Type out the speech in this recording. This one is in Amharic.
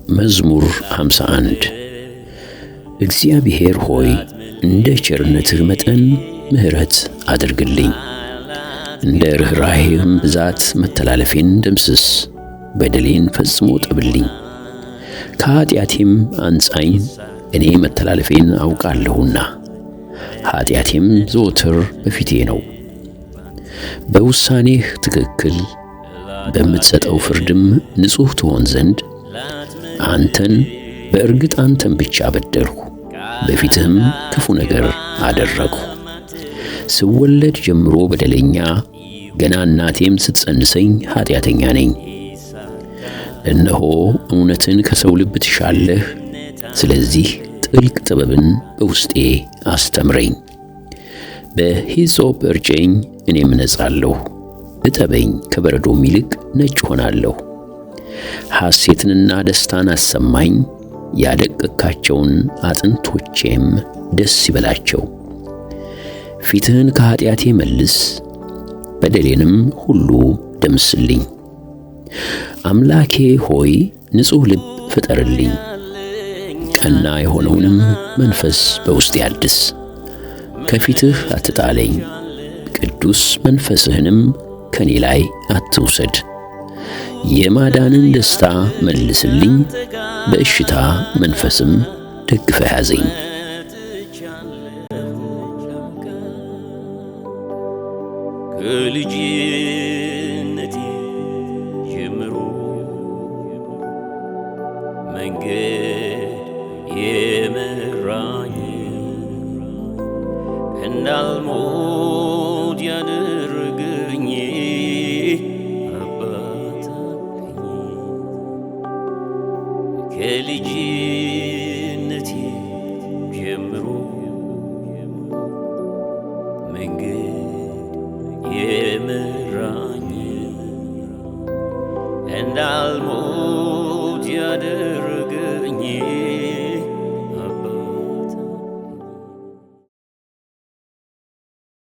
መዝሙር 51። እግዚአብሔር ሆይ፣ እንደ ቸርነትህ መጠን ምሕረት አድርግልኝ፣ እንደ ርኅራኄህም ብዛት መተላለፌን ደምስስ፣ በደሌን ፈጽሞ ጠብልኝ፣ ከኀጢአቴም አንጻኝ። እኔ መተላለፌን አውቃለሁና ኀጢአቴም ዘወትር በፊቴ ነው። በውሳኔህ ትክክል በምትሰጠው ፍርድም ንጹሕ ትሆን ዘንድ አንተን፣ በእርግጥ አንተን ብቻ በደልሁ፣ በፊትህም ክፉ ነገር አደረግሁ። ስወለድ ጀምሮ በደለኛ፣ ገና እናቴም ስትጸንሰኝ ኀጢአተኛ ነኝ። እነሆ እውነትን ከሰው ልብ ትሻለህ፣ ስለዚህ ጥልቅ ጥበብን በውስጤ አስተምረኝ። በሂሶጵ እርጨኝ፣ እኔም እነጻለሁ፣ እጠበኝ፣ ከበረዶም ይልቅ ነጭ ሆናለሁ። ሐሴትንና ደስታን አሰማኝ፣ ያደቀቅካቸውን አጥንቶቼም ደስ ይበላቸው። ፊትህን ከኀጢአቴ መልስ፣ በደሌንም ሁሉ ደምስልኝ። አምላኬ ሆይ፣ ንጹሕ ልብ ፍጠርልኝ፣ ቀና የሆነውንም መንፈስ በውስጤ አድስ። ከፊትህ አትጣለኝ፣ ቅዱስ መንፈስህንም ከኔ ላይ አትውሰድ። የማዳንን ደስታ መልስልኝ፣ በእሽታ መንፈስም ደግፈህ ያዘኝ። ከልጅነቴ ጀምሮ መንገድ የመራኝ፣ እንዳልሞት ያደረገኝ አባት አለኝ። ከልጅነቴ ጀምሮ መንገድ የመራኝ፣ እንዳልሞት